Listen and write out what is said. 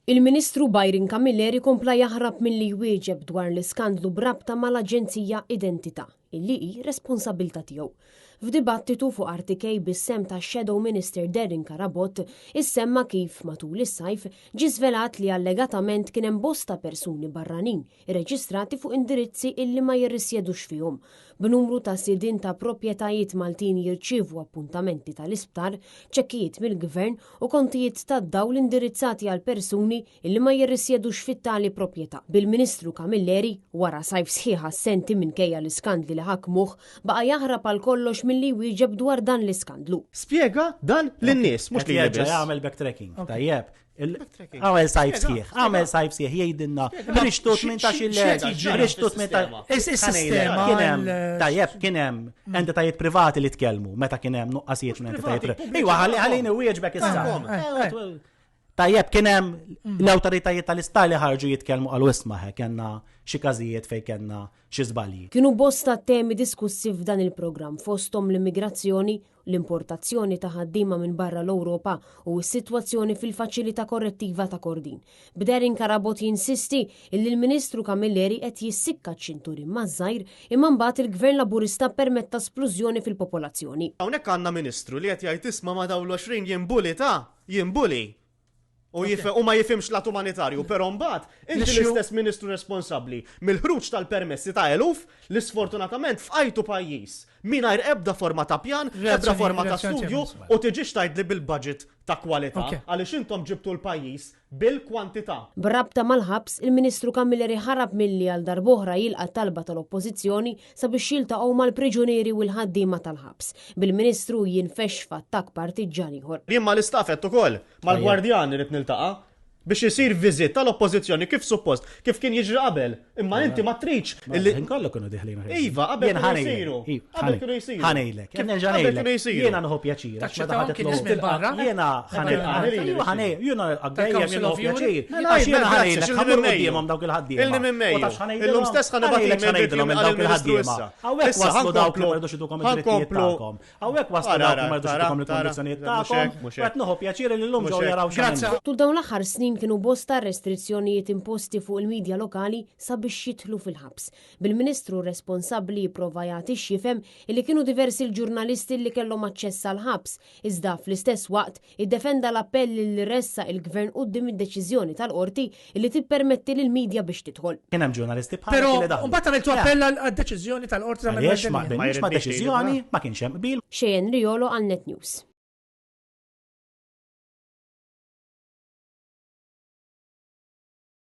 Il-Ministru Byron Camilleri kompla jaħrab milli jwieġeb dwar l-iskandlu b'rabta mal-Aġenzija Identità, illi hi responsabbiltà tiegħu. F'dibattitu fuq RTK bis-sehem tax-Shadow Minister Darren Carabott, issemma kif, matul is-sajf, ġie żvelat li allegatament kien hemm bosta persuni barranin irreġistrati fuq indirizzi illi ma jirrisjedux fihom, b'numru ta' sidien ta' proprjetajiet Maltin jirċievu appuntamenti tal-isptar, ċekkijiet mill-Gvern u kontijiet tad-dawl indirizzati għal persuni illi ma jirrisjedux fit-tali proprjetà. Bil-Ministru Camilleri, wara sajf sħiħ assenti minkejja l-iskandli li ħakmuh, baqa' jaħrab għal kollox milli jwieġeb dwar dan l-iskandlu. Spjega dan lin-nies, mhux Qed lili jerġa' biss. jagħmel backtracking. Tajjeb. Għamel sajf sħiħ, għamel sajf sħiħ jgħidilna rixtu 18 rixtu 18. Is-sistema. Kien hemm, tajjeb, kien hemm mm. entitajiet privati li tkellmu meta kien hemm nuqqasijiet minn entitajiet privati. Iwa, ħallini wieġbek issa. Eh, eh, eh. Tajjeb, kien hemm mm. l-awtoritajiet tal-istat li ħarġu jitkellmu għal isma' kellna xi każijiet fejn kellna xi żbalji. Kienu bosta temi diskussi f'dan il-programm fosthom l-immigrazzjoni, l-importazzjoni ta' ħaddiema minn barra l-Ewropa u s-sitwazzjoni fil-Faċilità Korrettiva ta' Kordin. B'Darren Carabott jinsisti illi l-Ministru Camilleri qed jissikka ċ-ċinturin maż-żgħir imma mbagħad il-Gvern Laburista ppermetta splużjoni fil-popolazzjoni. Hawnhekk għandna Ministru li qed jgħid isma' ma' dawn l-20 jien bully ta', jien bully. U jif, u ma jifhimx lat umanitarju, però mbagħad inti l-istess ministru responsabbli mill-ħruġ tal-permessi ta' eluf li sfortunatament fqajtu pajjiż mingħajr ebda forma ta' pjan, ebda forma ta' studju u tiġix tgħidli bil-budget ta' kwalità għaliex intom ġibtu l-pajjiż bil-kwantità. B'rabta mal-ħabs, il-Ministru Camilleri ħarab milli għal darb'oħra jilqa' t-talba tal-Oppożizzjoni sabiex jiltaqgħu mal-priġunieri u l-ħaddiema tal-ħabs, bil-Ministru jinfexx f'attakk partiġġan ieħor. Jien mal-istaff għedt ukoll, mal-gwardjan irrid niltaqa' biex isir viżit tal-Oppożizzjoni kif suppost, kif kien jiġri qabel. Imma inti ma tridx illi. Ħin kollu kienu diħlin. Iva, qabel kienu jsiru. Qabel kienu jsiru. Ħa ngħidlek. Nerġa' ngħidlek. Jiena nieħu pjaċir. Għax meta ħadet l Jiena ħa ngħidlek. Jiena dejjem nieħu pjaċir. Għax jiena ħa ngħidlek. Ħa mmur quddiemhom dawk il-ħaddiema. Ilni minn Mejju. Illum stess ħa nibgħat email bil dawk il-ħaddiema. Hawnhekk waslu dawk li ma rridux idukom id-drittijiet tagħkom. Hawnhekk waslu dawk li ma rridux idukom il-kondizzjonijiet tagħkom. U qed nieħu pjaċir li llum ġew jaraw x'għamilna. Tul dawn l-aħħar snin kienu bosta r-restrizzjonijiet imposti fuq il-midja lokali sabiex jidħlu fil-ħabs, bil-Ministru responsabbli jipprova jagħti x'jifhem illi kienu diversi l-ġurnalisti li kellhom aċċess għall-ħabs, iżda fl-istess waqt iddefenda l-appell li ressaq il-Gvern quddiem id-deċiżjoni tal-Qorti li tippermetti lill-media biex tidħol. Kien hemm ġurnalisti bħalek li daħlu. Però mbagħad għamiltu appell għad-deċiżjoni tal-Qorti ta' Għaliex ma qbilniex mad-deċiżjoni, ma kienx hemm qbil. Cheyenne Riolo għal Net News.